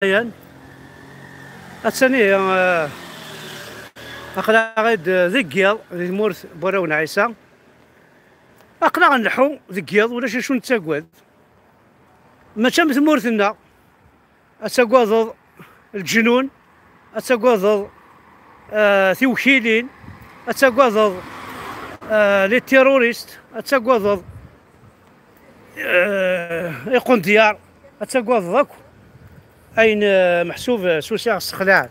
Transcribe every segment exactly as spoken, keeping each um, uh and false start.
Ayan, attan ihi, eh, aql-aɣ-id deg yiḍ di tmurt n warraw n Ɛisa. Aql-aɣ nleḥḥu deg yiḍ, ulac acu nettagad. Mačči am tmurt-nneɣ, ad tagadeḍ lǧenun, ad tagadeḍ, eh, tiwkilin, ad tagadeḍ, eh, les terroristes, ad tagadeḍ, eh, iqendyar, ad tagadeḍ akk ayen, eh, meḥsub, eh, s usiɣ ssexlaɛen.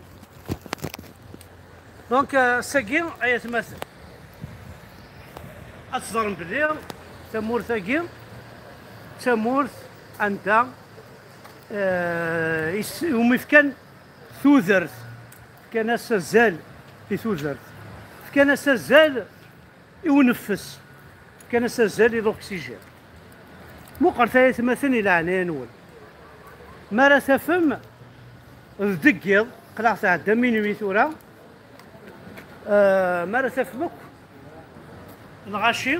Donc, eh, ass-agi, ay atmaten, ad teẓrem belli tamurt-agi d tamurt anda, eh, is-, umi fkan tudert, fkan-as azal i tudert, fkan-as azal i uneffes, fkan-as azal i l'oxygène. Muqlet ay atmaten, i leɛnaya-nwen. Mi ara tafem, d deg yiḍ, aql-aɣ tɛedda minuit tura, eh, mi ara tafem akk lɣaci,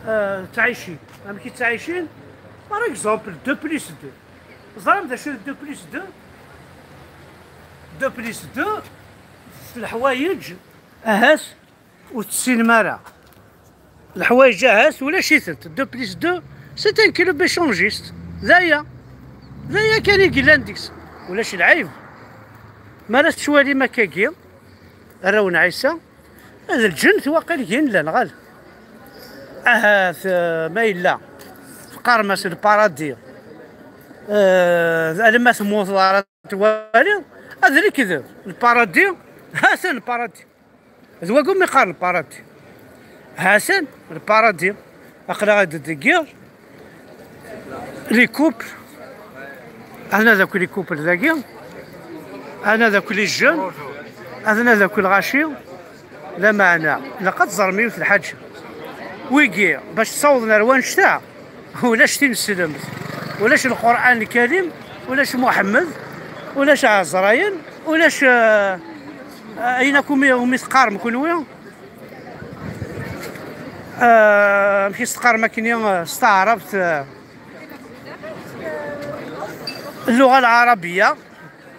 eh, ttɛicin. Amek i ttɛicin? Par exemple, deux plus deux. Teẓram d acu d deux plus deux? Deux plus deux, s leḥwayeǧ, ahat, ur tessinem ara. Leḥwayeǧ ahat ulac-itent. Deux plus deux, c'est un club échangiste. D aya. D aya kan i yellan deg-s. Ulac lɛib. Mi ara tettwalim akkagi, arraw n Ɛisa, d lǧennet waqil gin llan ɣal. Ahat, eh, ma yella teqqarem-as lparadi, eh, alamma temmuteḍ ara twaliḍ, ad lekdeb. Lparadi, ha-t-an lparadi. D wagi umi qqaren lparadi. Ha-t-an lparadi. Aql-aɣ-id deg yiḍ. Les couples. Aten-a akk les couples dagi. Aten-a akk les jeunes. Aten-a akk lɣaci. Lameɛna, ilaq ad teẓrem yiwet lḥaǧa. Wigi, bac ssawḍen ar wannect-a, ulac tineslemt, ulac Lqur'an Lkarim, ulac Muḥemmed, ulac Ɛezrayen, ulac, eh, ayen akk umi, umi teqqarem kenwi. Eh, amek i s-teqqarem akkenni, eh, s taɛrabt, eh, اللغة العربية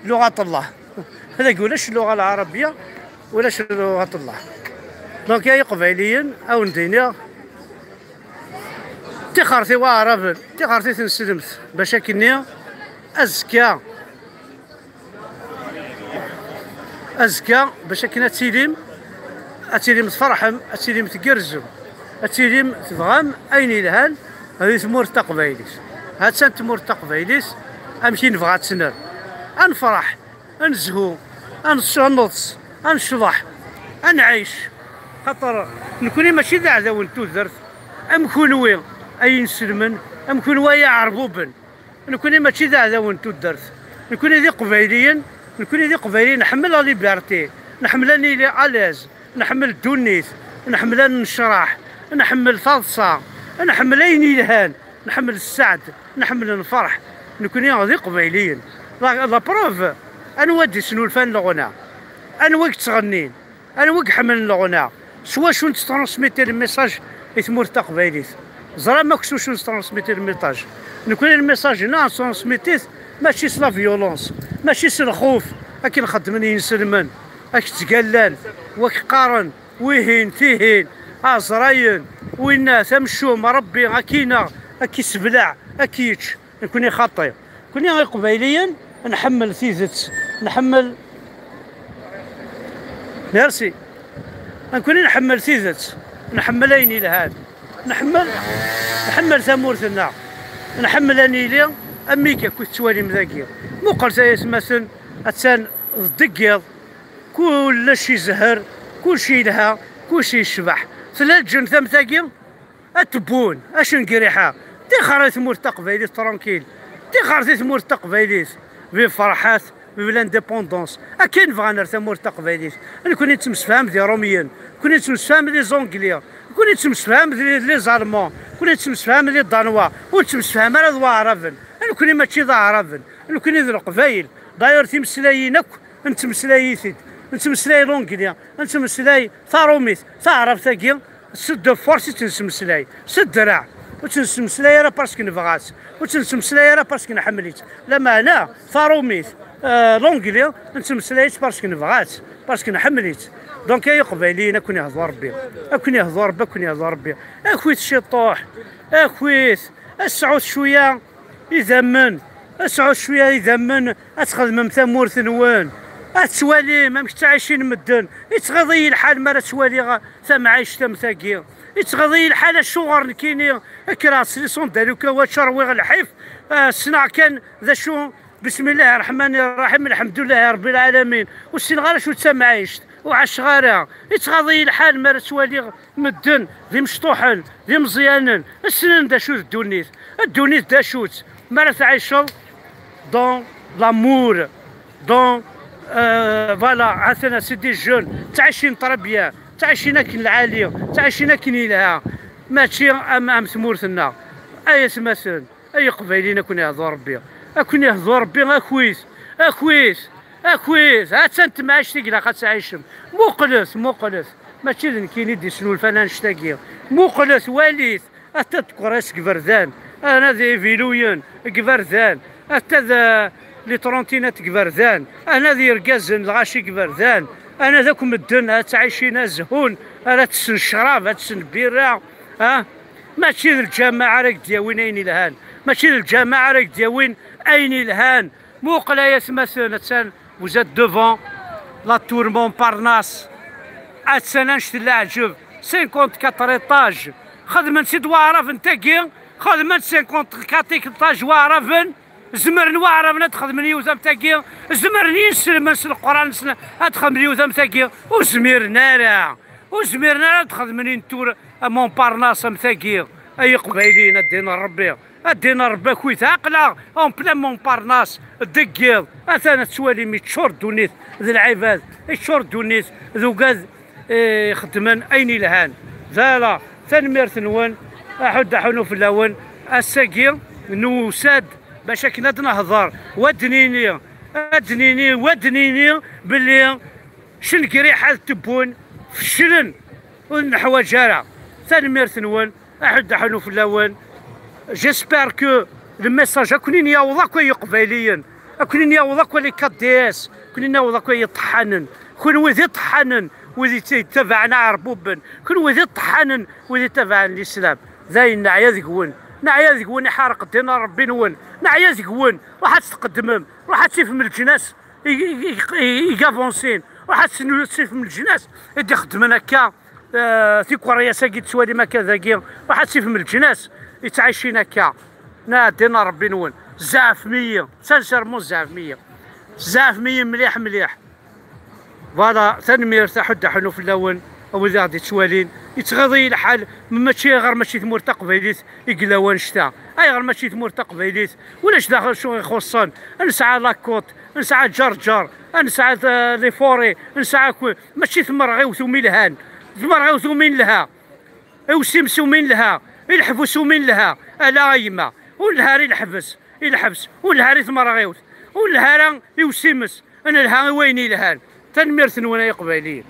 لغة الله. Dagi ulac اللغة العربية، ulac لغة الله. Donc, ay Iqbayliyen, ad wen-d-iniɣ, tixert i Waɛraben, tixert i tineslemt, bac akkenni azekka, azekka, bac akken ad tilim, ad tilim tferḥem, ad tilim tgerrzem, ad tilim tebɣam ayen yelhan di tmurt taqbaylit. Ha-tt-an tmurt taqbaylit, amek i nebɣa ad tt-nerr. Ad nefreḥ, ad nezhu, ad ness-, ad neḍs, ad necḍeḥ, ad nɛic. Xaṭer nekni mačči d aɛdaw n tudert am kunwi ay inselmen, am kunwi ay iɛerbuben. Nekni mačči d aɛdaw n tudert. Nekni d Iqbayliyen, nekni d Iqbayliyen, nḥemmel la liberté, nḥemmel ad nili à l'aise, nḥemmel ddunit, nḥemmel ad necraḥ, nḥemmel taḍsa, nḥemmel ayen yelhan, nḥemmel sseɛd, nḥemmel nferḥ. Nekni d Iqbayliyen. La, la preuve, anwa d-isnulfan leɣna? Anwa i yettɣennin? Anwa i iḥemmlen leɣna? S wacu netttransmiti le message i tmurt taqbaylit? Ẓram akk s wacu netttransmiti le message. Nekni le message-nneɣ netttransmiti-t mačči s la violence, mačči s lxuf, akken xeddmen yinselmen, ak ttgallan, wak qqaren, wihin, tihin, ɛezrayen, winna, tamcum, Rebbi, ak ineɣ, ak isebleɛ, ak yečč. Nekni xaṭi. Nekni Iqbayliyen nḥemmel tidet. Nḥemmel. Merci. Nekni nḥemmel tidet. Nḥemmel ayen yelhan. Nḥemmel, nḥemmel tamurt-nneɣ. Nḥemmel ad nili am wigi akk i tettwalim dagi. Muqlet ay atmaten, attan deg yiḍ. Kullec izehher, kullec yelha, kullec yecbeḥ. Tella lǧennet am tagi? Ad tewwun, acu n griḥa? Tixer i tmurt taqbaylit tranquille. Tixer i tmurt taqbaylit. Vive Ferḥat, vive l'indépendance. Akka i nebɣa nerr tamurt taqbaylit. Nekni nettemsefham d Iṛumyen, nekni nettemsefham d les Anglais, nekni nettemsefham d les Allemands, nekni nettemsefham d les Danois, ur nettemsefham ara d Waɛraben. Nekni mačči d Aɛraben, nekni d Leqbayel. D'ailleurs, timeslayin akk nettmeslay-itent, nettmeslay l'anglais, nettmeslay taṛumit, taɛrabt-agi, s ddeffer i tt-nettmeslay, s ddreɛ. Ur tt-nettmeslay ara parce que nebɣa-tt. Ur tt-nettmeslay ara parce que nḥemmel-itt. Lameɛna, taṛumit, euh, l'anglais, nettmeslay-itt parce que nebɣa-tt, parce que nḥemmel-itt. Donc, ay Iqbayliyen, ad ken-ihdu Ṛebbi. Ad ken-ihdu Ṛebbi, ad ken-ihdu Ṛebbi. Akit ciṭuḥ, akit, ad sɛut cwiya idammen, ad sɛut cwiya idammen, ad txedmem tamurt-nwen. Ad tettwalim amek ttɛicin medden. Ittɣiḍ-iyi lḥal mi ara ttwaliɣ tamɛict am tagi. Ittɣiḍ-iyi lḥal acuɣer nekkini kkreɣ s les sandales ukawač, rwiɣ lḥif, ah, ssneɣ kan d acu. Bismillahi rreḥmani rraḥim, lḥemdulillahi rebbil ɛalamin. Ur ssineɣ ara acu d tamɛict, ur ɛaceɣ ara. Ittɣaḍ-iyi lḥal mi ara ttwaliɣ medden d imecṭuḥen, d imeẓyanen, ssnen d acu d ddunit. Ddunit d acu-tt? Mi ara tɛiceḍ dans l'amour, dans, euh, voilà, atan c'est des jeunes, ttɛicin très bien, ttɛicin akken lɛali, ttɛicin akken yelha, mačči am, am tmurt-nneɣ. Ay atmaten, ay Iqbayliyen, ad ken-ihdu Ṛebbi, ad ken-ihdu Ṛebbi, akit, akit, akit, ha-tt-an temɛict i ilaq ad tɛicem. Muqlet, muqlet, mačči d nekkini i d-isnulfan annect-agi. Muqlet, walit, ata d tkeṛṛas deg iberdan, ata d ibiluyen deg iberdan, ata d, eh, les trottinettes deg iberdan, ata d yergazen lɣaci deg iberdan, ata d akk medden ad ttɛicin, ad zhun, ara tessen ccrab, ad tessen birra, ha? Mačči d lǧameɛ ara k-d-yawin ayen ilhan. Mačči d lǧameɛ ara k-d-yawin ayen ilhan. Muqel ay atmaten, attan, vous êtes devant la tour Montparnasse. Attan annect n leɛǧeb, cinquante-quatre étages. Xedmen-tt-id waɛraben tagi, xedmen cinquante-quatre étages waɛraben. Zemren waɛraben ad xedmen yiwet am tagi, zemren yinselmen s Leqran-nsen ad xedmen yiwet am tagi, ur zmiren ara. Ur zmiren ara ad xedmen une tour à Montparnasse am tagi, ay Iqbayliyen, a ddin n Ṛebbi, a ddin n Ṛebbi, akit, aql-aɣ en plein Montparnasse, deg yiḍ, atan ad twalim, yeččur ddunit d lɛibad, yeččur ddunit d ugad, eh, ixeddmen ayen ilhan. Voilà, tanemmirt-nwen, aḥud aḥunu fell-awen, ass-agi nusa-d bac akken ad nehḍer, wa d-nini, ad d-nini, wa d-nini belli Cengriḥa d Tebboune feclen, ur neḥwaǧ ara. Tanemmirt-nwen, aḥuddu aḥunu fell-awen. J'espère que le message ad ken-in-yaweḍ akk ay Iqbayliyen, ad ken-in-yaweḍ akk ay les K D S, ad ken-in-yaweḍ akk ay iṭeḥḥanen. Kenwi d iṭeḥḥanen, wid yettabaɛen aɛerbuben, kenwi d iṭeḥḥanen, wid yettabaɛen l'islam. Dayen neɛya deg-wen, neɛya deg-wen, iḥerq ddin n Ṛebbi-nwen, neɛya deg-wen. Ruḥ ad tqeddmem, ruḥ ad tifem leǧnas i, i, i, i, i avansin. Ruḥ ad tnu-, tifem leǧnas i d-ixeddmen akka, eh, tikeṛyas-agi tettwalim akka dagi. Ruḥ ad tifem leǧnas i ttɛicin akka. Neɛya ddin n Ṛebbi-nwen. Zeɛfem-iyi, sincèrement zeɛfem-iyi. Zeɛfem-iyi mliḥ mliḥ. Voilà, tanemmirt, aḥuddu aḥunu fell-awen, a wid i ɣ-d-ittwalin. Yettɣiḍ-iyi lḥal, ma mačči, ayɣer mačči tmurt taqbaylit i yella wannect-a? Ayɣer mačči tmurt taqbaylit? Ulac daxel acu ixuṣṣen. Nesɛa la côte, nesɛa Ǧerǧer, nesɛa, eh, les forêts, nesɛa ku-, mačči tmerɣiwt umi lhan. Tmerɣiwt umi nelha. Iwsimes umi nelha. Ileḥbus umi nelha. Ala a yemma. Ur nelha ara i leḥbes. I leḥbes. Ur nelha ara i tmerɣiwt. Ur nelha ara i usimes. Ad nelha i wayen yelhan. Tanemmirt-nwen ay Iqbayliyen.